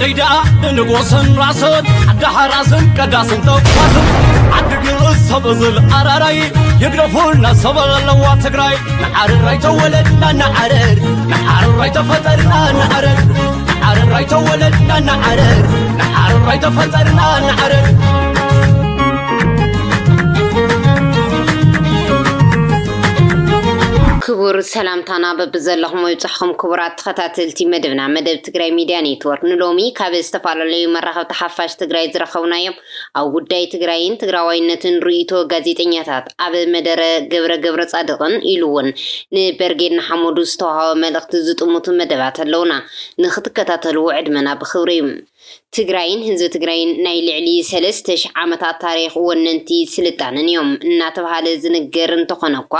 ደይዳ ንንጎሰን ራሰን ዓዲ ሓራስን ቀዳስን ተኳስን ዓዲ ግብሪ ሰብ እዝል ኣራራይ ይግደፉልና ሰብ ኣለዋ ትግራይ። ንዓርራይ ተወለድና ንዓረር፣ ንዓርራይ ተፈጠርና ንዓረር፣ ንዓርራይ ተወለድና ንዓረር፣ ንዓርራይ ተፈጠርና ንዓረር። ክቡር ሰላምታና በብዘለኹም ይብጻሕኹም። ክቡራት ተኸታተልቲ መደብና፣ መደብ ትግራይ ሚድያ ኔትወርክ፣ ንሎሚ ካብ ዝተፈላለዩ መራኸብቲ ሓፋሽ ትግራይ ዝረኸብናዮም ኣብ ጉዳይ ትግራይን ትግራዋይነትን ርእይቶ ጋዜጠኛታት ኣብ መደረ ገብረ ገብረጻድቕን ኢሉ እውን ንበርጌድ ንሓመዱ ዝተዋህበ መልእኽቲ ዝጥምቱ መደባት ኣለውና። ንኽትከታተልዎ ዕድመና ብኽብሪ እዩ። ትግራይን ህዝቢ ትግራይን ናይ ልዕሊ ሰለስተ ሽሕ ዓመታት ታሪኽ ወነንቲ ስልጣነን እዮም እናተብሃለ ዝንገር እንተኾነ እኳ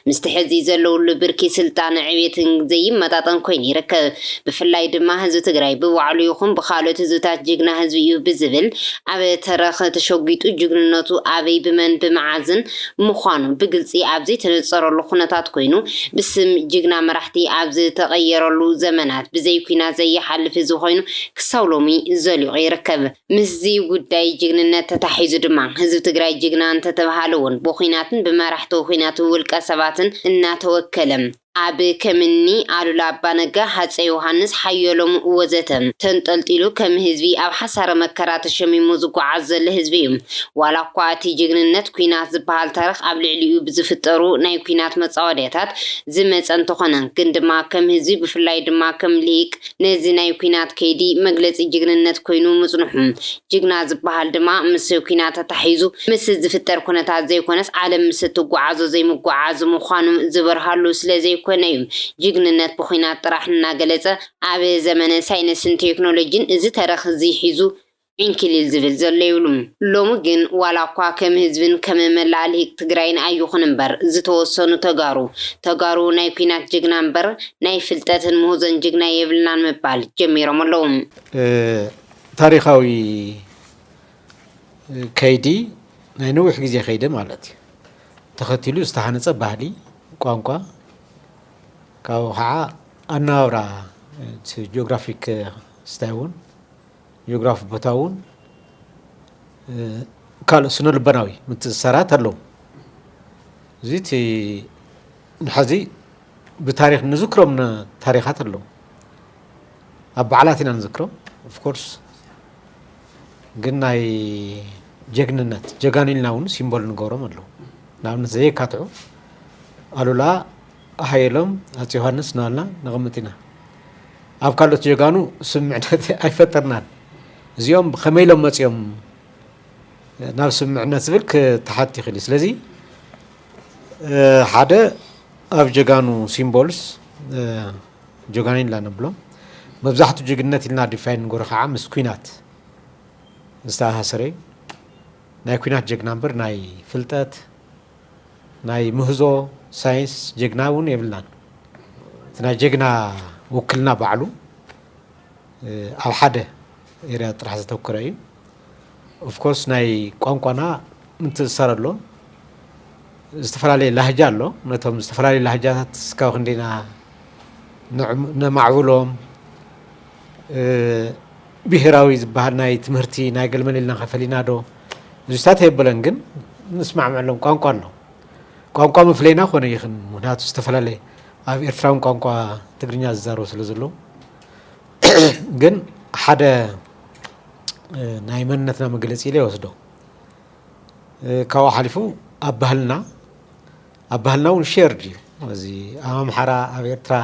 ምስቲ ሕዚ ዘለውሉ ብርኪ ስልጣነ ዕቤትን ዘይመጣጠን ኮይኑ ይርከብ። ብፍላይ ድማ ህዝቢ ትግራይ ብባዕሉ ይኹን ብኻልኦት ህዝብታት ጅግና ህዝቢ እዩ ብዝብል ኣብ ተረኽ ተሸጒጡ ጅግንነቱ ኣበይ ብመን ብመዓዝን ምዃኑ ብግልፂ ኣብ ዘይተነፀረሉ ኩነታት ኮይኑ ብስም ጅግና መራሕቲ ኣብ ዝተቐየረሉ ዘመናት ብዘይ ኲናት ዘይሓልፍ ህዝቢ ኮይኑ ክሳብ ሎሚ ዘሊቑ ይርከብ። ምስዚ ጉዳይ ጅግንነት ተታሒዙ ድማ ህዝቢ ትግራይ ጅግና እንተተብሃለ እውን ብኹናትን ብመራሕቲ ኹናትን ውልቀ ሰባትን እናተወከለ ኣብ ከምኒ ኣሉላ ኣባነጋ፣ ሃፀይ ዮሃንስ፣ ሓየሎም ወዘተ ተንጠልጢሉ ከም ህዝቢ ኣብ ሓሳረ መከራ ተሸሚሙ ዝጓዓዝ ዘሎ ህዝቢ እዩ። ዋላ እኳ እቲ ጅግንነት ኲናት ዝበሃል ታሪኽ ኣብ ልዕሊኡ ብዝፍጠሩ ናይ ኲናት መፃወድያታት ዝመፀ እንተኾነ ግን ድማ ከም ህዝቢ ብፍላይ ድማ ከም ልሂቅ ነዚ ናይ ኲናት ከይዲ መግለፂ ጅግንነት ኮይኑ ምፅንሑ ጅግና ዝበሃል ድማ ምስ ኲናት ተታሒዙ ምስ ዝፍጠር ኩነታት ዘይኮነስ ዓለም ምስ እትጓዓዞ ዘይምጉዓዝ ምዃኑ ዝበርሃሉ ስለዘይኮነ እዩ። ጅግንነት ብኲናት ጥራሕ እናገለፀ ኣብ ዘመነ ሳይንስን ቴክኖሎጂን እዚ ተረኽ እዚ ሒዙ ዕንኪሊል ዝብል ዘሎ የብሉን። ሎሚ ግን ዋላ እኳ ከም ህዝብን ከም መላእ ልሂቅ ትግራይን ኣይኹን እምበር ዝተወሰኑ ተጋሩ ተጋሩ ናይ ኲናት ጅግና እምበር ናይ ፍልጠትን ምህዞን ጅግና የብልናን ምባል ጀሚሮም ኣለዉ። ታሪኻዊ ከይዲ ናይ ነዊሕ ግዜ ከይዲ ማለት እዩ። ተኸቲሉ ዝተሃነፀ ባህሊ፣ ቋንቋ፣ ካብኡ ከዓ ኣነባብራ እቲ ጂኦግራፊክ ስታይ እውን ጂኦግራፊ ቦታ እውን ካልእ ስነ ልቦናዊ ምትእስሳራት ኣለዉ። እዚ እቲ ንሐዚ ብታሪኽ ንዝክሮም ታሪኻት ኣለዉ። ኣብ በዓላት ኢና ንዝክሮም ኦፍኮርስ፣ ግን ናይ ጀግንነት ጀጋኑ ኢልና እውን ሲምቦል ንገብሮም ኣለዉ። ንኣብነት ዘየካትዑ ኣሉላ፣ ሃየሎም፣ ኣፄ ዮሃንስ እናበልና ነቐምጥ ኢና። ኣብ ካልኦት ጀጋኑ ስምምዕነት ኣይፈጠርናን። እዚኦም ብኸመይ ኢሎም መፂኦም ናብ ስምምዕነት ዝብል ክተሓት ይኽእል እዩ። ስለዚ ሓደ ኣብ ጀጋኑ ሲምቦልስ ጀጋኑ ኢልና ነብሎም መብዛሕቱ ጅግነት ኢልና ዲፋይን ንገብሮ ከዓ ምስ ኲናት ዝተኣሳሰረ እዩ። ናይ ኲናት ጀግና እምበር ናይ ፍልጠት ናይ ምህዞ ሳይንስ ጀግና እውን የብልናን። እቲ ናይ ጀግና ውክልና ባዕሉ ኣብ ሓደ ኤርያ ጥራሕ ዘተኮረ እዩ። ኦፍኮርስ ናይ ቋንቋና ምትእስሳር ኣሎ። ዝተፈላለየ ላህጃ ኣሎ። ነቶም ዝተፈላለዩ ላህጃታት እስካብ ክንደይና ነማዕብሎም፣ ብሄራዊ ዝበሃል ናይ ትምህርቲ ናይ ገልመል ኢልና ከፈሊና ዶ እዚታት የበለን፣ ግን ንስማዕምዐሎም ቋንቋ ኣሎ። ቋንቋ መፍለይና ኮነ ይኽን፣ ምክንያቱ ዝተፈላለየ ኣብ ኤርትራውን ቋንቋ ትግርኛ ዝዛረቡ ስለ ዘለዉ፣ ግን ሓደ ናይ መንነትና መግለፂ ኢለ ይወስዶ። ካብኡ ሓሊፉ ኣብ ባህልና ኣብ ባህልና እውን ሼርድ እዩ። እዚ ኣብ ኣምሓራ ኣብ ኤርትራ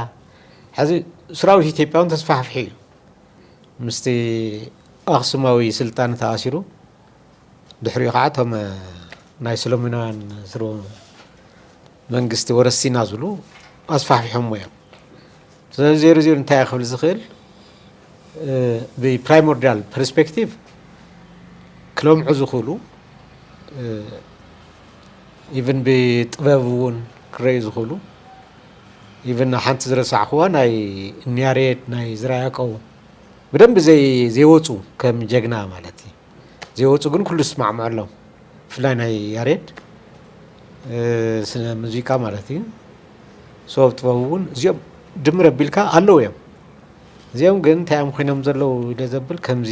ሕዚ ስራዊት ኢትዮጵያ እውን ተስፋሕፊሑ እዩ ምስቲ ኣኽሱማዊ ስልጣነ ተኣሲሩ። ድሕሪኡ ከዓ እቶም ናይ ሰሎሞናውያን ስርወ መንግስቲ ወረስቲ ኢና ዝብሉ ኣስፋሕፊሖምዎ እዮም። ስለዚ ዜሩ ዜሩ እንታይ ክብል ዝኽእል ብፕራይሞርዲያል ፐርስፔክቲቭ ክለምዑ ዝኽእሉ ኢቭን ብጥበብ እውን ክረዩ ዝኽእሉ ኢቭን ሓንቲ ዝረሳዕክዋ ናይ እኒ ያሬድ ናይ ዝራ ያዕቆብ ብደንቢ ዘይ ዘይወፁ ከም ጀግና ማለት እዩ። ዘይወፁ ግን ኩሉ ዝስማዕምዐሎም ብፍላይ ናይ ያሬድ ስነ ሙዚቃ ማለት እዩ። ሰበብ ጥበብ እውን እዚኦም ድምር ኣቢልካ ኣለዉ እዮም። እዚኦም ግን እንታይ እዮም ኮይኖም ዘለዉ ኢለ ዘብል ከምዚ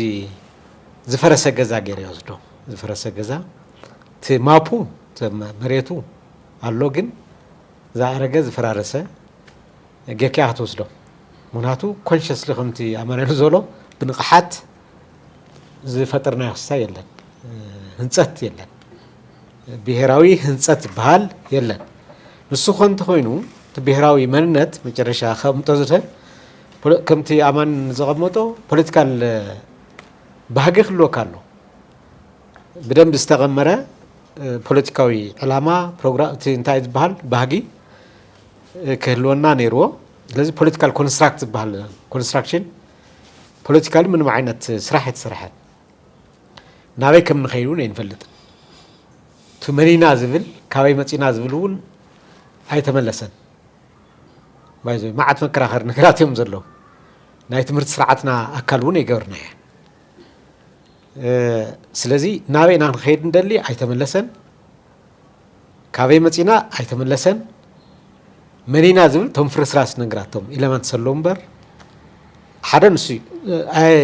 ዝፈረሰ ገዛ ገይረ ይወስዶ። ዝፈረሰ ገዛ እቲ ማፑ እቲ መ- መሬቱ ኣሎ፣ ግን ዝኣረገ ዝፈራረሰ ጌርካ ክትወስዶ። ምክንያቱ ኮንሽስሊ ከምቲ ኣማኑኤል ዝበሎ ብንቕሓት ዝፈጠርናዮ ክስታይ የለን፣ ህንፀት የለን፣ ብሄራዊ ህንፀት ዝበሃል የለን። ንሱ ኮ እንተኮይኑ እቲ ብሄራዊ መንነት መጨረሻ ከቕምጦ ዝኽእል ፖለ- ከምቲ ኣማን ዘቐመጦ ፖለቲካል ባህጊ ክህልወካ ኣሎ። ብደንብ ዝተቐመረ ፖለቲካዊ ዕላማ ፕሮግራም እቲ እንታይ ዝበሃል ባህጊ ክህልወና ነይርዎ። ስለዚ ፖለቲካል ኮንስትራክት ዝበሃል ኮንስትራክሽን ፖለቲካሊ ምንም ዓይነት ስራሕ የተሰረሐ ናበይ ከም ንኸይድ እውን ኣይንፈልጥን። እቲ መኒና ዝብል ካበይ መፂና ዝብል እውን ኣይተመለሰን። ባይዘ መዓት መከራኸሪ ነገራት እዮም ዘለዉ። ናይ ትምህርቲ ስርዓትና ኣካል እውን የገበርና እየ። ስለዚ ናበይ ኢና ክንኸይድ እንደሊ ኣይተመለሰን። ካበይ መፂና ኣይተመለሰን። መኒና ዝብል ቶም ፍርስራስ ነገራት ቶም ኢለመንት ሰለዉ እምበር ሓደ ንሱ እዩ። ኣይ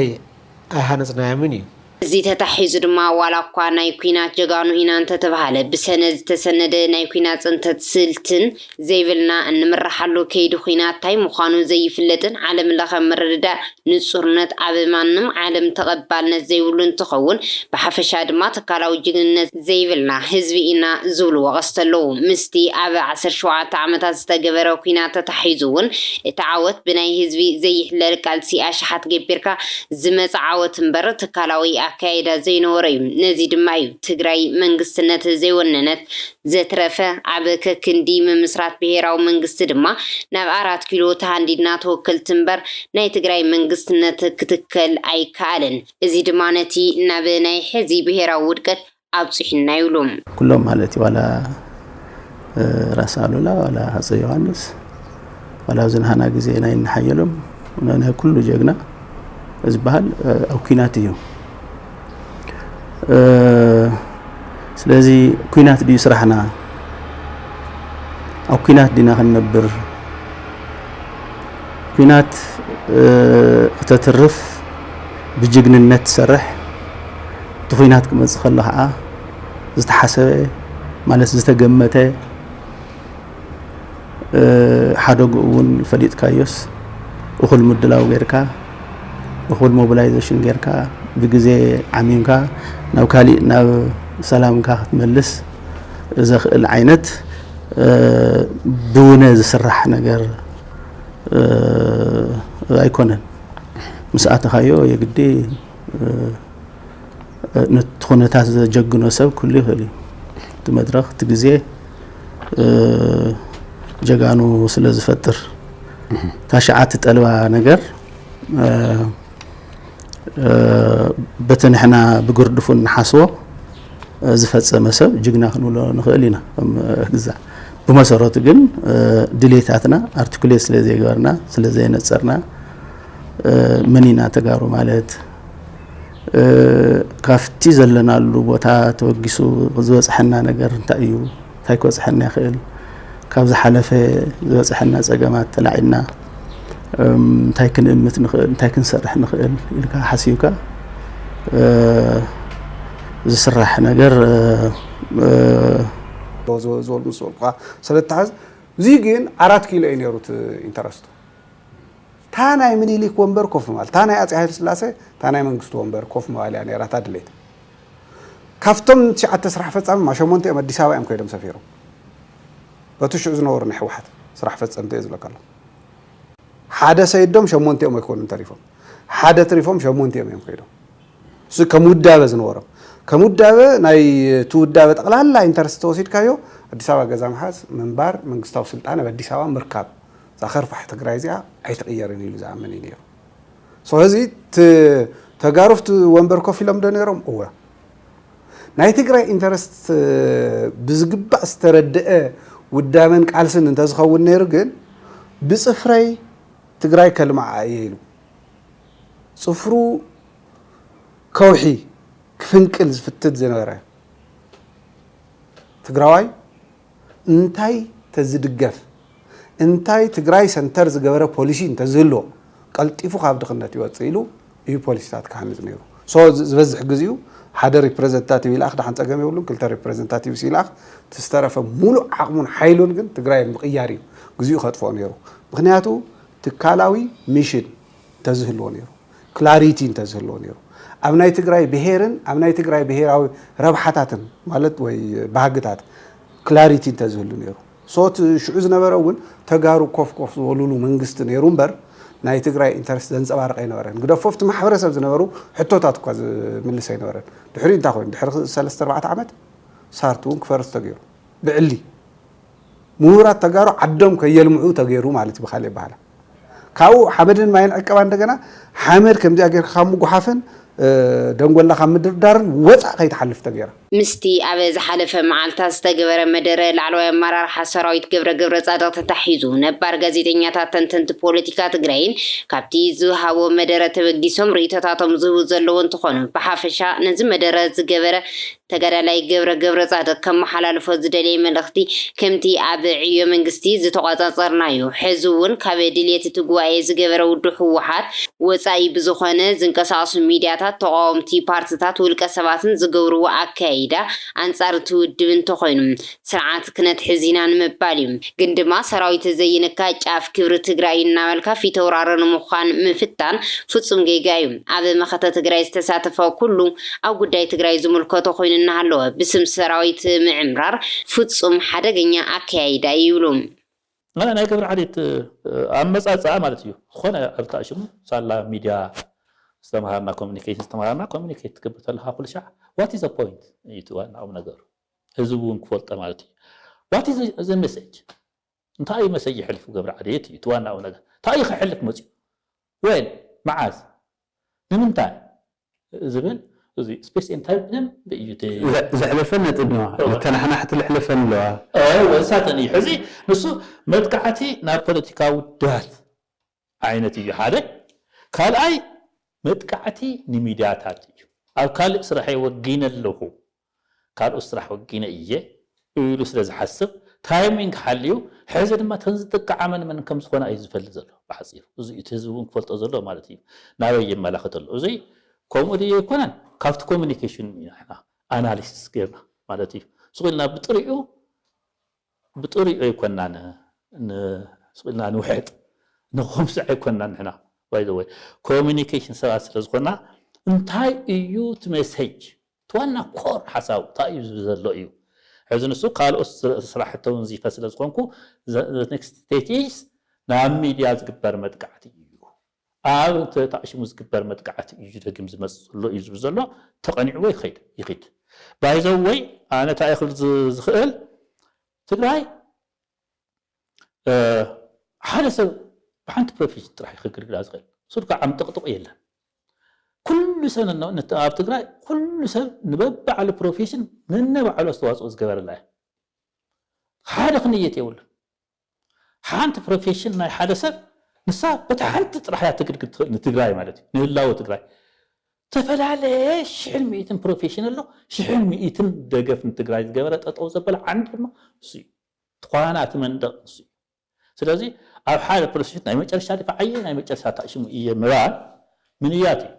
ኣይሃነፅናዮምን እዩ። እዚ ተታሒዙ ድማ ዋላ እኳ ናይ ኲናት ጀጋኑ ኢና እንተተባሃለ ብሰነድ ዝተሰነደ ናይ ኲናት ፅንተት ስልትን ዘይብልና እንምርሓሉ ከይዲ ኲናት ታይ ምዃኑ ዘይፍለጥን ዓለም ለኸ ምርድዳእ ንፁርነት ኣብ ማንም ዓለም ተቐባልነት ዘይብሉ እንትኸውን ብሓፈሻ ድማ ትካላዊ ጅግንነት ዘይብልና ህዝቢ ኢና ዝብሉ ወቐስቲ ኣለዉ። ምስቲ ኣብ ዓሰርተ ሸውዓተ ዓመታት ዝተገበረ ኲናት ተታሒዙ እውን እቲ ዓወት ብናይ ህዝቢ ዘይሕለል ቃልሲ ኣሽሓት ገቢርካ ዝመፀ ዓወት እምበር ትካላዊ ኣካይዳ ዘይነበሮ እዩ። ነዚ ድማ እዩ ትግራይ መንግስትነት ዘይወነነት ዘትረፈ። ኣብ ከክንዲ ምምስራት ብሄራዊ መንግስቲ ድማ ናብ ኣራት ኪሎ ተሃንዲድና ተወከልቲ እምበር ናይ ትግራይ መንግስትነት ክትከል ኣይከኣልን። እዚ ድማ ነቲ ናብ ናይ ሕዚ ብሄራዊ ውድቀት ኣብፂሑና ይብሉ። ኩሎም ማለት እዩ ዋላ ራስ ኣሉላ ዋላ ሃፀይ ዮሃንስ ዋላ ኣብዚ ናህና ግዜ ናይ ንሓየሎም ናይ ኩሉ ጀግና ዝበሃል ኣብ ኲናት እዩ። ስለዚ ኲናት ድዩ ስራሕና? ኣብ ኲናት ዲና ክንነብር? ኲናት ክተትርፍ ብጅግንነት ትሰርሕ፣ እቲ ኲናት ክመፅእ ከሎ ከዓ ዝተሓሰበ ማለት ዝተገመተ ሓደግኡ እውን ፈሊጥካዮስ እኹል ምድላው ጌርካ እኹል ሞቢላይዜሽን ጌርካ ብግዜ ዓሚምካ ናብ ካሊእ ናብ ሰላምካ ክትመልስ ዘኽእል ዓይነት ብውነ ዝስራሕ ነገር ኣይኮነን። ምስ ኣተኻዮ የግዲ ነቲ ኩነታት ዘጀግኖ ሰብ ክህሉ ይኽእል እዩ። እቲ መድረኽ እቲ ግዜ ጀጋኑ ስለ ዝፈጥር እታ ሽዓ ትጠልባ ነገር በቲ ንሕና ብግርድፉ እንሓስቦ ዝፈፀመ ሰብ ጅግና ክንብሎ ንኽእል ኢና። ግዛ ብመሰረቱ ግን ድሌታትና ኣርቲኩሌት ስለ ዘይገበርና ስለ ዘየነፀርና መን ኢና ተጋሩ ማለት ካብቲ ዘለናሉ ቦታ ተበጊሱ ዝበፅሐና ነገር እንታይ እዩ? እንታይ ክበፅሐና ይኽእል? ካብ ዝሓለፈ ዝበፅሐና ፀገማት ተላዒልና እንታይ ክንእምት ንኽእል? እንታይ ክንሰርሕ ንኽእል? ኢልካ ሓሲብካ ዝስራሕ ነገር ዝበሉ ምስ በልኩኻ ስለ እተሓዝ እዚ ግን ኣራት ኪሎ እዩ ነይሩ እቲ ኢንተረስቱ። እታ ናይ ምኒልክ ወንበር ኮፍ ምባል፣ እታ ናይ ኣጼ ሃይለስላሴ፣ እታ ናይ መንግስቱ ወንበር ኮፍ ምባል እያ ነይራ እታ ድሌት። ካብቶም ትሽዓተ ስራሕ ፈፃሚ ድማ ሸሞንተ እዮም ኣዲስ ኣበባ እዮም ከይዶም ሰፊሮም። በቲ ሽዑ ዝነበሩ ናይ ህወሓት ስራሕ ፈፀምቲ እየ ዝብለካ ኣለኹ። ሓደ ሰይዶም ሸሞንቲኦም ኣይኮኑን ተሪፎም። ሓደ ትሪፎም ሸሞንቲኦም እዮም ከይዶም። እሱ ከም ውዳበ ዝነበሮም። ከም ውዳበ ናይ እቲ ውዳበ ጠቕላላ ኢንተረስት ተወሲድካዮ ኣዲስ ኣበባ ገዛ ምሓዝ፣ ምንባር፣ መንግስታዊ ስልጣን ኣብ ኣዲስ ኣበባ ምርካብ። እዛ ከርፋሕ ትግራይ እዚኣ ኣይትቕየርን ኢሉ ዝኣምን እዩ ነይሩ። ሶ ሕዚ ተጋሩ ኣብቲ ወንበር ኮፍ ኢሎም ዶ ነይሮም? እወ። ናይ ትግራይ ኢንተረስት ብዝግባእ ዝተረደአ ውዳበን ቃልስን እንተዝኸውን ነይሩ ግን ብፅፍረይ ትግራይ ከልምዓ እየ ኢሉ ፅፍሩ ከውሒ ክፍንቅል ዝፍትት ዝነበረ ትግራዋይ እንታይ ተዝድገፍ እንታይ ትግራይ ሰንተር ዝገበረ ፖሊሲ እንተዝህልዎ ቀልጢፉ ካብ ድኽነት ይወፅእ ኢሉ እዩ ፖሊሲታት ክሃንፅ ነይሩ። So ዝበዝሕ ግዚኡ ሓደ ሪፕሬዘንታቲቭ ይልኣኽ፣ ደሓን ፀገም የብሉን። ክልተ ሪፕሬዘንታቲቭ ይልኣኽ፣ እቲ ዝተረፈ ሙሉእ ዓቕሙን ሓይሉን ግን ትግራይ ምቕያር እዩ ግዚኡ ከጥፍኦ ነይሩ። ምክንያቱ ትካላዊ ሚሽን እንተዝህልዎ ነይሩ፣ ክላሪቲ እንተዝህልዎ ነይሩ፣ ኣብ ናይ ትግራይ ብሄርን ኣብ ናይ ትግራይ ብሄራዊ ረብሓታትን ማለት ወይ ባህግታት ክላሪቲ እንተዝህሉ ነይሩ። So እቲ ሽዑ ዝነበረ እውን ተጋሩ ኮፍ ኮፍ ዝበሉሉ መንግስቲ ነይሩ እምበር ናይ ትግራይ ኢንተረስት ዘንፀባርቕ ኣይነበረን። ግደፎ ኣብቲ ማሕበረሰብ ዝነበሩ ሕቶታት እኳ ዝምልስ ኣይነበረን። ድሕሪኡ እንታይ ኮይኑ? ድሕሪ ሰለስተ ኣርባዕተ ዓመት ሳርት እውን ክፈርስ ተገይሩ ብዕሊ ምሁራት ተጋሩ ዓዶም ከየልምዑ ተገይሩ ማለት እዩ ብካልእ ኣበሃህላ። ካብኡ ሓመድን ማይን ዕቀባ እንደገና ሓመድ ከምዚኣ ጌርካ ካብ ምጉሓፍን ደንጎላ ካብ ምድርዳርን ወፃእ ከይትሓልፍ ተገይራ። ምስቲ ኣብ ዝሓለፈ መዓልታት ዝተገበረ መደረ ላዕለዋይ ኣመራርሓ ሰራዊት ገብረ ገብረፃድቕ ተታሒዙ ነባር ጋዜጠኛታት ተንተንቲ ፖለቲካ ትግራይን ካብቲ ዝሃቦ መደረ ተበጊሶም ርእይቶታቶም ዝህቡ ዘለዉ እንትኾኑ ብሓፈሻ ነዚ መደረ ዝገበረ ተጋዳላይ ገብረ ገብረፃድቕ ከመሓላልፎ ዝደለየ መልእኽቲ ከምቲ ኣብ ዕዮ መንግስቲ ዝተቖፃፀርናዮ ሕዚ እውን ካብ ድልየት እቲ ጉባኤ ዝገበረ ውድብ ህወሓት ወፃኢ ብዝኾነ ዝንቀሳቐሱ ሚድያታት፣ ተቓወምቲ ፓርትታት፣ ውልቀ ሰባትን ዝገብርዎ ኣካያይዳ ኣንፃር እቲ ውድብ እንተኾይኑ ስርዓት ክነትሕዝ ኢና ንምባል እዩ። ግን ድማ ሰራዊት ዘይንካ ጫፍ ክብሪ ትግራይ እናበልካ ፊተውራሪ ንምዃን ምፍታን ፍፁም ጌጋ እዩ። ኣብ መኸተ ትግራይ ዝተሳተፈ ኩሉ ኣብ ጉዳይ ትግራይ ዝምልከቶ ኮይኑ እናሃለወ ብስም ሰራዊት ምዕምራር ፍፁም ሓደገኛ ኣካያይዳ እዩ ይብሉ። ናይ ገብረ ዓዴት ኣመፃፅኣ ማለት እዩ። ዝኾነ ኣብታ ሽሙ ሳላ ሚድያ ዝተምሃርና ኮሚኒኬሽን ዝተምሃርና ኮሚኒኬት ትገብር ተለካ ኩሉ ሻዕ what is the point እዩ እቲ ዋና ቁም ነገሩ። ህዝቢ እውን ክፈልጦ ማለት እዩ። What is the message? እንታይ እዩ መሰጅ የሕልፍ ገብረ ዓዴት እዩ እቲ ዋና ቁም ነገር። እንታይ እዩ ከሕልፍ መፅዩ? When? መዓዝ? ንምንታይ? ዝብል እዚ space and time ብደንብ እዩ እቲ ዘሕለፈን ነጥብ ነዋ እተናሕናሕቲ ልሕለፈን ኣለዋ እወ እሳተን እዩ ሕዚ ንሱ መጥቃዕቲ ናብ ፖለቲካዊ ውድባት ዓይነት እዩ ሓደ ካልኣይ መጥቃዕቲ ንሚድያታት እዩ ኣብ ካልእ ስራሐይ ወጊነ ኣለኹ ካልኦት ስራሕ ወጊነ እየ ኢሉ ስለ ዝሓስብ ታይሚንግ ሓልዩ ሕዚ ድማ ተን ዝጥቃዓ መን መን ከም ዝኾና እዩ ዝፈልጥ ዘሎ ብሓፂሩ እዚ እቲ ህዝቢ እውን ክፈልጦ ዘሎ ማለት እዩ ናበይ የመላኽት ኣሎ እዚ ከምኡ ድዩ ኣይኮነን ካብቲ ኮሚኒኬሽን ኢና ኣናሊሲስ ጌርና ማለት እዩ ስቕ ኢልና ብጥሪኡ ብጥሪኡ ኣይኮናን ስቕ ኢልና ንውሕጥ ንኹምስዕ ኣይኮናን ንሕና ባይዘወይ ኮሚኒኬሽን ሰባት ስለ ዝኾና እንታይ እዩ እቲ ሜሴጅ እቲ ዋና ኮር ሓሳቡ እንታይ እዩ ዝብል ዘሎ እዩ ሕዚ ንሱ ካልኦት ስራሕቲ ተወንዚፈ ስለ ዝኾንኩ next stage is ናብ ሚድያ ዝግበር መጥቃዕቲ እዩ ኣብ ተታእሽሙ ዝግበር መጥቃዕቲ እዩ ደጊም ዝመፅእ ዘሎ እዩ ዝብል ዘሎ ተቐኒዕዎ ይኸይድ ይኽድ ባይዘወይ ኣነ እንታይ ክብል ዝኽእል ትግራይ ሓደ ሰብ ብሓንቲ ፕሮፌሽን ጥራሕ ክግልግላ ዝኽእል ሱልካ ዓም ጥቕጥቕ የለን ኩሉ ሰብ ኣብ ትግራይ ኩሉ ሰብ ንበባዕሉ ፕሮፌሽን ነነባዕሉ ኣስተዋፅኦ ዝገበረላ እያ ሓደ ክንየት የብሉ ሓንቲ ፕሮፌሽን ናይ ሓደ ሰብ ንሳ በታ ሓንቲ ጥራሕ እያ ትግልግል ትኽእል ንትግራይ ማለት እዩ ንህላወ ትግራይ ዝተፈላለየ ሽሕን ሚእትን ፕሮፌሽን ኣሎ ሽሕን ሚእትን ደገፍ ንትግራይ ዝገበረ ጠጠው ዘበለ ዓንዲ ድማ እሱ እዩ ትኳና እቲ መንደቕ ንሱ እዩ ስለዚ ኣብ ሓደ ፕሮሴስ ናይ መጨረሻ ድፋዓየ ናይ መጨረሻ ታእሽሙ እየ ምባል ምንያት እዩ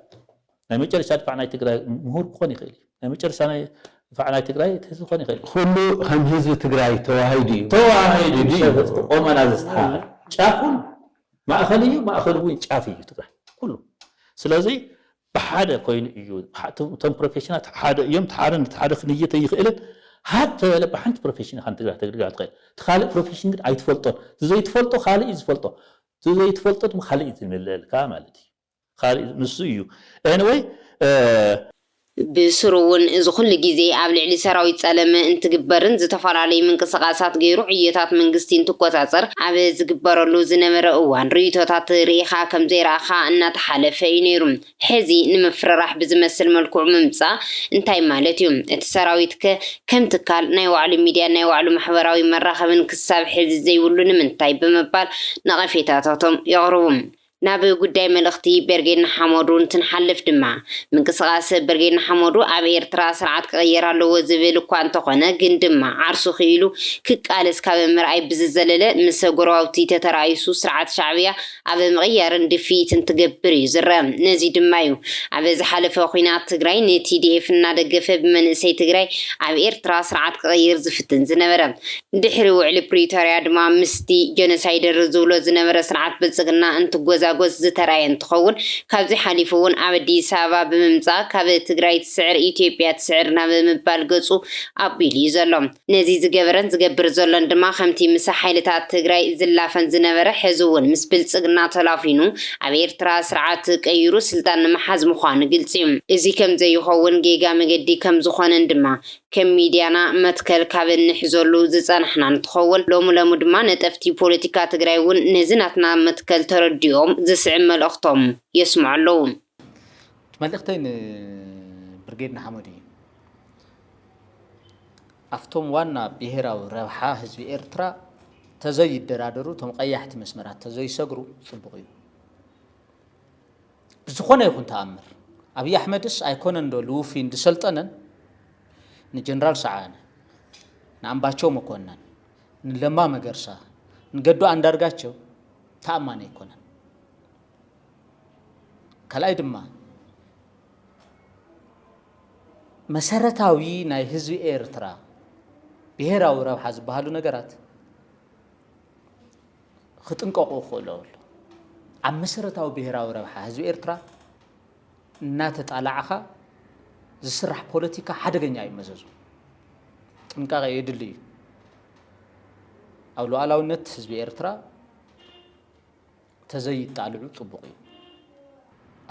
ናይ መጨረሻ ድፋዕ ናይ ትግራይ ምሁር ክኾን ይኽእል እዩ ናይ መጨረሻ ድፋዕ ናይ ትግራይ ህዝቢ ክኾን ይኽእል እዩ ኩሉ ከም ህዝቢ ትግራይ ተዋሂዱ እዩ ተዋሂዱ እዩ ቆመና ዘስተሓል ጫፉን ማእኸል እዩ ማእኸል እውን ጫፍ እዩ ትግራይ ኩሉ ስለዚ ብሓደ ኮይኑ እዩ እቶም ፕሮፌሽናት ሓደ እዮም ሓደ ሓደ ክንይተ ይኽእልን ሃብ ተበለ ብሓንቲ ፕሮፌሽን ኢኻ ንትግራይ ተግልግላ ትኽእል እቲ ካልእ ፕሮፌሽን ግን ኣይትፈልጦን እቲ ዘይትፈልጦ ካልእ እዩ ዝፈልጦ እቲ ዘይትፈልጦ ድማ ካልእ እዩ ዝምልእልካ ማለት እዩ ካልእ ንሱ እዩ anyway ብስሩ እውን እዚ ኩሉ ግዜ ኣብ ልዕሊ ሰራዊት ጸለመ እንትግበርን ዝተፈላለዩ ምንቅስቓሳት ገይሩ ዕዮታት መንግስቲ እንትቆጻጸር ኣብ ዝግበረሉ ዝነበረ እዋን ርእይቶታት ርኢኻ ከም ዘይረኣኻ እናተሓለፈ እዩ ነይሩ። ሕዚ ንምፍርራሕ ብዝመስል መልክዑ ምምጻእ እንታይ ማለት እዩ? እቲ ሰራዊት ከ ከም ትካል ናይ ባዕሉ ሚድያን ናይ ባዕሉ ማሕበራዊ መራኸብን ክሳብ ሕዚ ዘይብሉ ንምንታይ? ብምባል ነቐፌታታቶም የቕርቡ። ናብ ጉዳይ መልእኽቲ ብርጌድ ንሓመዱ እንትንሓልፍ ድማ፣ ምንቅስቓስ ብርጌድ ንሓመዱ ኣብ ኤርትራ ስርዓት ክቕየር ኣለዎ ዝብል እኳ እንተኾነ፣ ግን ድማ ዓርሱ ክኢሉ ክቃለስ ካብ ምርኣይ ብዝዘለለ፣ ምስ ጎረባብቲ ተተራኢሱ ስርዓት ሻዕብያ ኣብ ምቕያርን ድፍኢትን ትገብር እዩ ዝረአ። ነዚ ድማ እዩ ኣብ ዝሓለፈ ኲናት ትግራይ ንቲዲኤፍ እናደገፈ ብመንእሰይ ትግራይ ኣብ ኤርትራ ስርዓት ክቕይር ዝፍትን ዝነበረ። ድሕሪ ውዕሊ ፕሪቶርያ ድማ ምስቲ ጀኖሳይደር ዝብሎ ዝነበረ ስርዓት ብልጽግና እንትጎዛጎዝ ዝተራእየ እንትኸውን፣ ካብዚ ሓሊፉ እውን ኣብ ኣዲስ ኣበባ ብምምጻእ ካብ ትግራይ ትስዕር ኢትዮጵያ ትስዕር ናብ ምባል ገጹ ኣቢሉ እዩ ዘሎ። ነዚ ዝገበረን ዝገብር ዘሎን ድማ ከምቲ ምስ ሓይልታት ትግራይ ዝላፈን ዝነበረ ሕዚ እውን ምስ ብልጽግና ተላፊኑ ኣብ ኤርትራ ስርዓት ቀይሩ ስልጣን ንምሓዝ ምዃኑ ግልጺ እዩ። እዚ ከም ዘይኸውን ጌጋ መገዲ ከም ዝኾነን ድማ ከም ሚድያና መትከል ካብ እንሕዘሉ ዝጸናሕና እንትኸውን፣ ሎሚ ሎሚ ድማ ነጠፍቲ ፖለቲካ ትግራይ እውን ነዚ ናትና መትከል ተረዲኦም ዝስዕብ መልእኽቶም የስምዑ ኣለዉ። መልእኽተይ ንብርጌድ ንሓመዱ እዩ። ኣብቶም ዋና ብሄራዊ ረብሓ ህዝቢ ኤርትራ ተዘይደራደሩ፣ እቶም ቀያሕቲ መስመራት ተዘይሰግሩ ጽቡቕ እዩ። ብዝኾነ ይኹን ተኣምር ኣብይ ኣሕመድስ ኣይኮነን ዶ ልውፊን ዝሰልጠነን ንጀነራል ሰዓነ፣ ንኣምባቸው መኮነን፣ ንለማ መገርሳ፣ ንገዱ ኣንዳርጋቸው ተኣማኒ ኣይኮነን። ካልኣይ ድማ መሰረታዊ ናይ ህዝቢ ኤርትራ ብሄራዊ ረብሓ ዝበሃሉ ነገራት ክጥንቀቑ ክኽእሉ ኣለዎም። ኣብ መሰረታዊ ብሄራዊ ረብሓ ህዝቢ ኤርትራ እናተጣላዕኻ ዝስራሕ ፖለቲካ ሓደገኛ እዩ መዘዙ። ጥንቃቐ የድሊ እዩ። ኣብ ሉዓላውነት ህዝቢ ኤርትራ ተዘይጣልዑ ጽቡቕ እዩ።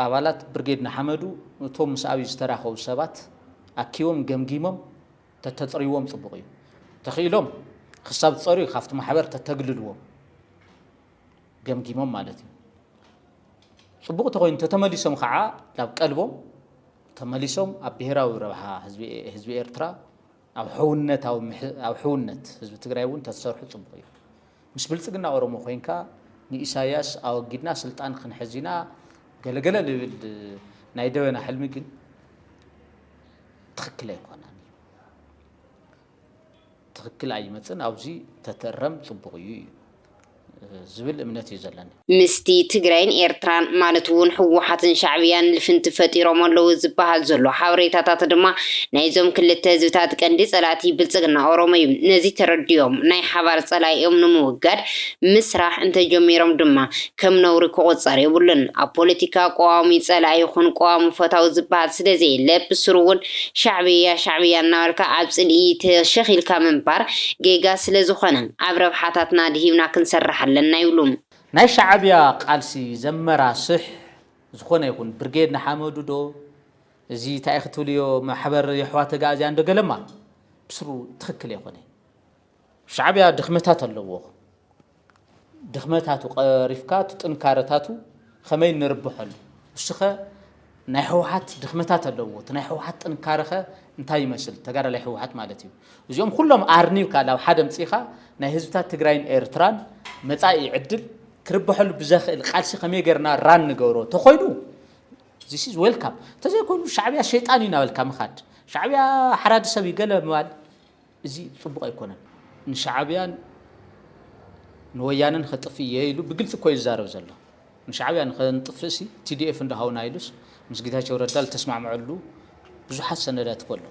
ኣባላት ብርጌድ ንሓመዱ እቶም ምስ ኣብይ ዝተራኸቡ ሰባት ኣኪቦም ገምጊሞም ተተጽርይዎም ጽቡቕ እዩ። ተኽኢሎም ክሳብ ዝጸርዩ ካብቲ ማሕበር ተተግልልዎም ገምጊሞም ማለት እዩ። ጽቡቕ ተኾይኑ ተተመሊሶም ከዓ ናብ ቀልቦም ተመሊሶም ኣብ ብሄራዊ ረብሓ ህዝቢ ኤርትራ ኣብ ሕውነታዊ ኣብ ሕውነት ህዝቢ ትግራይ እውን ተዝሰርሑ ጽቡቕ እዩ። ምስ ብልጽግና ኦሮሞ ኮይንካ ንኢሳያስ ኣወጊድና ስልጣን ክንሕዝ ኢና ገለገለ ልብል ናይ ደበና ሕልሚ ግን ትኽክል ኣይኮነን እዩ። ትኽክል ኣይመፅን፣ ኣብዚ ተተእረም ፅቡቕ እዩ እዩ ዝብል እምነት እዩ ዘለኒ። ምስቲ ትግራይን ኤርትራን ማለት እውን ህወሓትን ሻዕብያን ልፍንቲ ፈጢሮም ኣለዉ ዝበሃል ዘሎ ሓበሬታታት ድማ ናይዞም ክልተ ህዝብታት ቀንዲ ፀላእቲ ብልፅግና ኦሮሞ እዩ። ነዚ ተረዲኦም ናይ ሓባር ፀላኢኦም ንምውጋድ ምስራሕ እንተጀሚሮም ድማ ከም ነውሪ ክቑፀር የብሉን። ኣብ ፖለቲካ ቀዋሚ ፀላኢ ይኹን ቀዋሚ ፈታዊ ዝበሃል ስለዘየለ ብስሩ እውን ሻዕብያ ሻዕብያ እናበልካ ኣብ ፅልኢ ተሸኺልካ ምንባር ጌጋ ስለዝኾነ ኣብ ረብሓታትና ድሂብና ክንሰርሕ ኣለና ይብሉ። ናይ ሻዕብያ ቃልሲ ዘመራስሕ ዝኾነ ይኹን ብርጌድ ንሓመዱ ዶ እዚ እንታይ ክትብልዮ ማሕበር የሕዋት ኣግኣዝያን ዶ ገለማ ብስሩ ትኽክል ኣይኮነ። ሻዕብያ ድኽመታት ኣለዎ። ድኽመታቱ ቀሪፍካ እቲ ጥንካረታቱ ከመይ ንርብሐሉ። ንሱኸ ናይ ህወሓት ድኽመታት ኣለዎ። እቲ ናይ ህወሓት ጥንካረኸ እንታይ ይመስል? ተጋዳላይ ህወሓት ማለት እዩ። እዚኦም ኩሎም ኣርኒብካ ናብ ሓደ ምፅኢኻ ናይ ህዝብታት ትግራይን ኤርትራን መፃኢ ዕድል ክርብሐሉ ብዘኽእል ቃልሲ ከመይ ጌርና ራን ንገብሮ ተኾይኑ this is welcome። እንተዘይኮይኑ ሻዕብያ ሸይጣን እዩ እናበልካ ምኻድ፣ ሻዕብያ ሓራዲ ሰብ እዩ ገለ ምባል እዚ ፅቡቕ ኣይኮነን። ንሻዕብያን ንወያነን ከጥፍእ እየ ኢሉ ብግልፂ እኮ እዩ ዝዛረብ ዘሎ። ንሻዕብያ ንኸንጥፍእ ሲ ቲዲኤፍ እንዶ ሃውና ኢሉስ ምስ ጌታቸው ረዳ ዝተስማዕምዐሉ ብዙሓት ሰነዳት እኮ ኣሎ።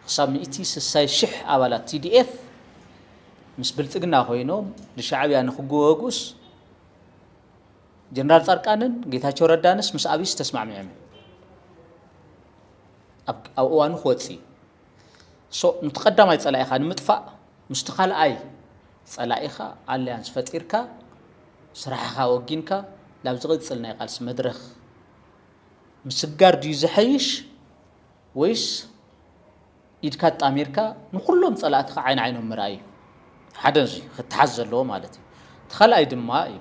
ክሳብ ሚእቲ ስሳይ ሽሕ ኣባላት ቲዲኤፍ ምስ ብልፅግና ኮይኖም ንሻዕብያ ንክግወጉስ ጀነራል ፃድቃንን ጌታቸው ረዳንስ ምስ ኣብይስ ተስማዕሚዖም እዮም። ኣብ እዋኑ ክወፅእ እዩ። ሶ ንቲ ቀዳማይ ፀላኢኻ ንምጥፋእ ምስቲ ካልኣይ ፀላኢኻ ኣለያንስ ፈጢርካ ስራሕኻ ወጊንካ ናብ ዝቕፅል ናይ ቃልሲ መድረኽ ምስጋር ድዩ ዝሐይሽ ወይስ ኢድካ ኣጣሚርካ ንኹሎም ፀላእትኻ ዓይኒ ዓይኖም ምርኣይ እዩ። ሓደ እዚ ክተሓዝ ዘለዎ ማለት እዩ። እቲ ካልኣይ ድማ እዩ።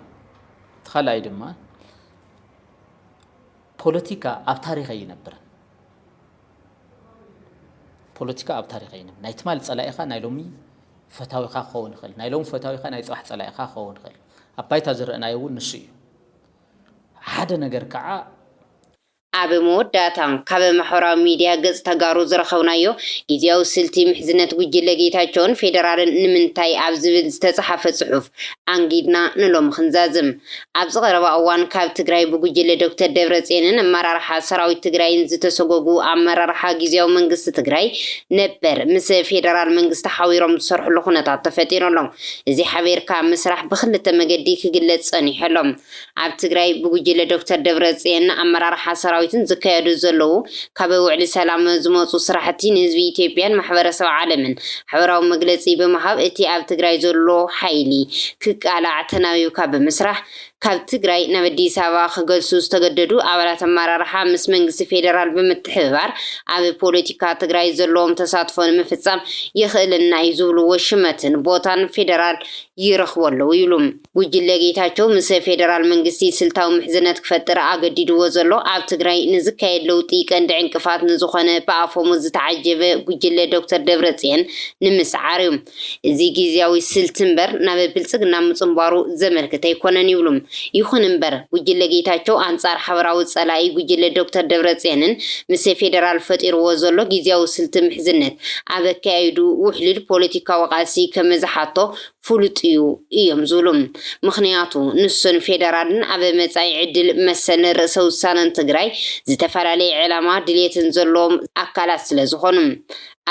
እቲ ካልኣይ ድማ ፖለቲካ ኣብ ታሪኽ ኣይነብርን። ፖለቲካ ኣብ ታሪኽ ኣይነብርን። ናይ ትማሊ ፀላኢኻ ናይ ሎሚ ፈታዊኻ ክኸውን ይኽእል። ናይ ሎሚ ፈታዊኻ ናይ ፅባሕ ፀላኢኻ ክኸውን ይኽእል። ኣብ ባይታ ዝረአናዮ እውን ንሱ እዩ። ሓደ ነገር ከዓ ኣብ መወዳእታ ካብ ማሕበራዊ ሚድያ ገጽ ተጋሩ ዝረኸብናዮ ግዜያዊ ስልቲ ምሕዝነት ጉጅለ ጌታቸውን ፌደራልን ንምንታይ ኣብ ዝብል ዝተጻሓፈ ጽሑፍ ኣንጊድና ንሎሚ ክንዛዝም። ኣብዚ ቀረባ እዋን ካብ ትግራይ ብጉጅለ ዶክተር ደብረጽዮንን ኣመራርሓ ሰራዊት ትግራይን ዝተሰጎጉ ኣመራርሓ ግዜያዊ መንግስቲ ትግራይ ነበር ምስ ፌደራል መንግስቲ ሓቢሮም ዝሰርሕሉ ኩነታት ተፈጢሩ ኣሎ። እዚ ሓቢርካ ምስራሕ ብክልተ መገዲ ክግለጽ ጸኒሑ ኣሎ። ኣብ ትግራይ ብጉጅለ ዶክተር ደብረጽዮን ኣመራርሓ ሰራዊትን ዝካየዱ ዘለዉ ካብ ውዕሊ ሰላም ዝመፁ ስራሕቲ ንህዝቢ ኢትዮጵያን ማሕበረሰብ ዓለምን ሓበራዊ መግለፂ ብምሃብ እቲ ኣብ ትግራይ ዘሎ ሓይሊ ክቃላዕ ተናቢብካ ብምስራሕ ካብ ትግራይ ናብ ኣዲስ ኣበባ ክገልሱ ዝተገደዱ ኣባላት ኣመራርሓ ምስ መንግስቲ ፌደራል ብምትሕብባር ኣብ ፖለቲካ ትግራይ ዘለዎም ተሳትፎ ንምፍፃም የኽእለና እዩ ዝብልዎ ሽመትን ቦታን ፌደራል ይረኽቡ ኣለዉ ይብሉ። ጉጅለ ጌታቸው ምስ ፌደራል መንግስቲ ስልታዊ ምሕዝነት ክፈጥር ኣገዲድዎ ዘሎ ኣብ ትግራይ ንዝካየድ ለውጢ ቀንዲ ዕንቅፋት ንዝኾነ ብኣፎሙ ዝተዓጀበ ጉጅለ ዶክተር ደብረጽዮን ንምስዓር እዩ። እዚ ግዜያዊ ስልቲ እምበር ናብ ብልጽግና ምጽንባሩ ዘመልክት ኣይኮነን ይብሉ። ይኹን እምበር ጉጅለ ጌታቸው ኣንጻር ሓበራዊ ጸላኢ ጉጅለ ዶክተር ደብረጽዮንን ምስ ፌደራል ፈጢርዎ ዘሎ ግዜያዊ ስልቲ ምሕዝነት ኣብ ኣካያይዱ ውሕሉል ፖለቲካዊ ቃልሲ ከመዝሓቶ ፍሉጥ እዩ እዮም ዝብሉ። ምኽንያቱ ንሱን ፌደራልን ኣብ መጻኢ ዕድል መሰልን ርእሰ ውሳነን ትግራይ ዝተፈላለየ ዕላማ ድልየትን ዘለዎም ኣካላት ስለ ዝኾኑ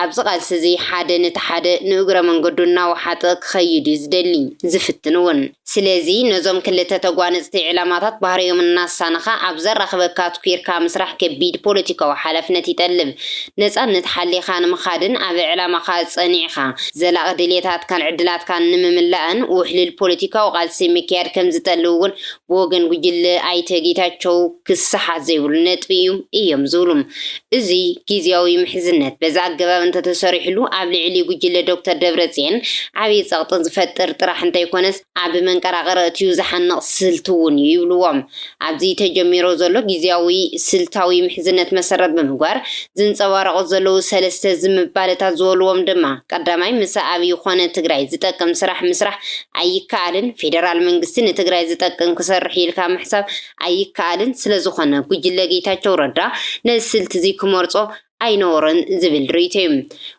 ኣብዚ ቃልሲ እዚ ሓደ ነቲ ሓደ ንእግረ መንገዱ እናወሓጠ ክኸይድ እዩ ዝደሊ ዝፍትን እውን። ስለዚ ነዞም ክልተ ተጓነፅቲ ዕላማታት ባህሪኦም እናሳነኻ ኣብ ዘራኽበካ ኣትኲርካ ምስራሕ ከቢድ ፖለቲካዊ ሓላፍነት ይጠልብ። ነፃነት ሓሊኻ ንምኻድን ኣብ ዕላማኻ ፀኒዕኻ ዘላቒ ድልየታትካን ዕድላትካን ንምምላእን ውሕሉል ፖለቲካዊ ቃልሲ ምክያድ ከም ዝጠልብ እውን ብወገን ጉጅለ ኣይተ ጌታቸው ክሰሓት ዘይብሉ ነጥቢ እዩ እዮም ዝብሉ። እዚ ግዜያዊ ምሕዝነት በዚ ኣገባብ እንተተሰሪሕሉ ኣብ ልዕሊ ጉጅለ ዶክተር ደብረፅየን ዓብዪ ፀቕጢ ዝፈጥር ጥራሕ እንተይኮነስ ኣብ መንቀራቐሪ እትዩ ዝሓንቕ ስልቲ እውን እዩ ይብልዎም። ኣብዚ ተጀሚሮ ዘሎ ግዜያዊ ስልታዊ ምሕዝነት መሰረት ብምግባር ዝንፀባረቑ ዘለዉ ሰለስተ ዝምባለታት ዝበልዎም ድማ ቀዳማይ ምስ ኣብይ ኾነ ትግራይ ዝጠቅም ስራሕ ምስራሕ ኣይከኣልን። ፌደራል መንግስቲ ንትግራይ ዝጠቅም ክሰርሕ ኢልካ ምሕሳብ ኣይከኣልን። ስለዝኾነ ጉጅለ ጌታቸው ረዳ ነዚ ስልቲ እዚ ክመርጾ ኣይነበሮን ዝብል ርእይቶ እዩ።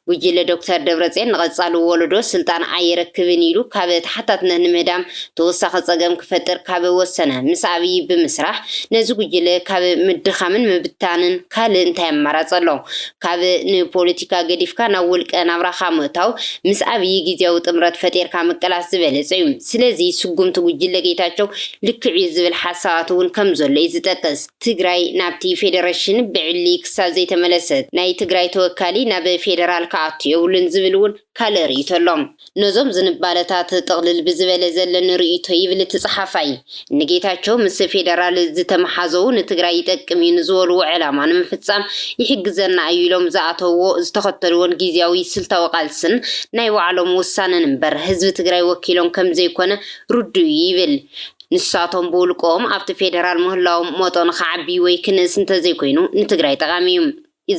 ጉጅለ ዶክተር ደብረፅዮን ንቐፃሊ ወለዶ ስልጣን ኣየረክብን ኢሉ ካብ ተሓታትነት ንምህዳም ተወሳኺ ፀገም ክፈጥር ካብ ወሰነ ምስ ኣብይ ብምስራሕ ነዚ ጉጅለ ካብ ምድኻምን ምብታንን ካልእ እንታይ ኣማራፂ ኣሎ? ካብ ንፖለቲካ ገዲፍካ ናብ ውልቀ ናብራኻ ምእታው ምስ ኣብይ ግዜያዊ ጥምረት ፈጢርካ ምቅላስ ዝበለፀ እዩ። ስለዚ ስጉምቲ ጉጅለ ጌታቸው ልክዕ እዩ ዝብል ሓሳባት እውን ከም ዘሎ እዩ ዝጠቅስ። ትግራይ ናብቲ ፌደሬሽን ብዕሊ ክሳብ ዘይተመለሰት ናይ ትግራይ ተወካሊ ናብ ፌደራል ክኣቱ የብሉን ዝብል እውን ካልእ ርእይቶ ኣሎ። ነዞም ዝንባለታት ጥቕልል ብዝበለ ዘለኒ ርእይቶ ይብል እቲ ጸሓፋይ። ንጌታቸው ምስ ፌደራል ዝተመሓዘዉ ንትግራይ ይጠቅም እዩ ንዝበልዎ ዕላማ ንምፍጻም ይሕግዘና እዩ ኢሎም ዝኣተውዎ ዝተኸተልዎን ግዜያዊ ስልታዊ ቃልስን ናይ ባዕሎም ውሳነን እምበር ህዝቢ ትግራይ ወኪሎም ከም ዘይኮነ ርዱእ እዩ ይብል። ንሳቶም ብውልቆም ኣብቲ ፌደራል ምህላዎም መጠኑ ክዓቢ ወይ ክንእስ እንተዘይኮይኑ ንትግራይ ጠቓሚ እዩ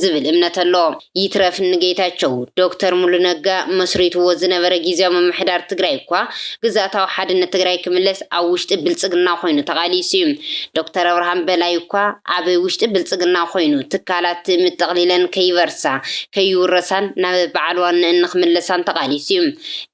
ዝብል እምነት ኣሎ። ይትረፍ ንጌታቸው ዶክተር ሙሉ ነጋ መስሪትዎ ዝነበረ ግዜያዊ ምምሕዳር ትግራይ እኳ ግዝኣታዊ ሓድነት ትግራይ ክምለስ ኣብ ውሽጢ ብልፅግና ኮይኑ ተቓሊሱ እዩ። ዶክተር ኣብርሃም በላይ እኳ ኣብ ውሽጢ ብልፅግና ኮይኑ ትካላት ምጠቕሊለን ከይበርሳ ከይውረሳን ናብ በዓል ዋንአን ንክምለሳን ተቓሊሱ እዩ።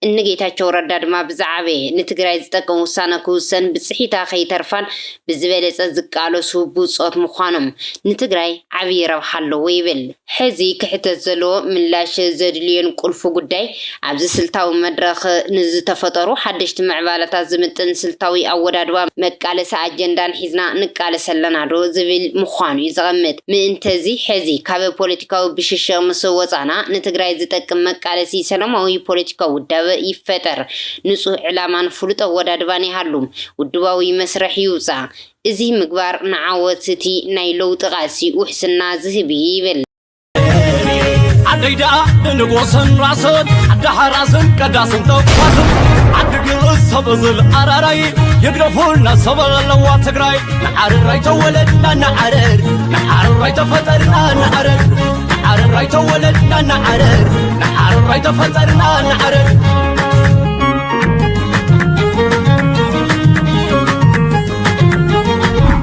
እኒ ጌታቸው ረዳ ድማ ብዝዓበየ ንትግራይ ዝጠቅም ውሳነ ክውሰን ብፅሒታ ከይተርፋን ብዝበለፀ ዝቃለሱ ብፆት ምዃኖም ንትግራይ ዓብዪ ረብሓ ኣለዎ ይብል። ሕዚ ክሕተት ዘለዎ ምላሽ ዘድልዮን ቁልፊ ጉዳይ ኣብዚ ስልታዊ መድረኽ ንዝተፈጠሩ ሓደሽቲ ምዕባለታት ዝምጥን ስልታዊ ኣወዳድባ መቃለሲ ኣጀንዳን ሒዝና ንቃለስ ኣለና ዶ ዝብል ምዃኑ እዩ ዘቐምጥ። ምእንተዚ ሕዚ ካብ ፖለቲካዊ ብሽሽቕ ምስ ወፃና ንትግራይ ዝጠቅም መቃለሲ ሰላማዊ ፖለቲካዊ ውዳበ ይፈጠር። ንፁህ ዕላማን ፍሉጥ ኣወዳድባን ይሃሉ። ውድባዊ መስርሕ ይውፃ። እዚ ምግባር ንዓወት እቲ ናይ ለውጢ ቃልሲ ውሕስና ዝህብ እዩ ይብል። ዓደይ ደኣ ንንጎሰን ራሰን ዓዲ ሓራስን ቀዳስን ተኳስን ዓዲ ግእዝ ሰብ እዝል ኣራራይ ይግደፉልና ሰብ ኣለዋ ትግራይ ንዓረራይ ተወለድና ንዓረር ንዓረራይ ተፈጠርና ንዓረር ንዓረራይ ተወለድና ንዓረር ንዓረራይ ተፈጠርና ንዓረር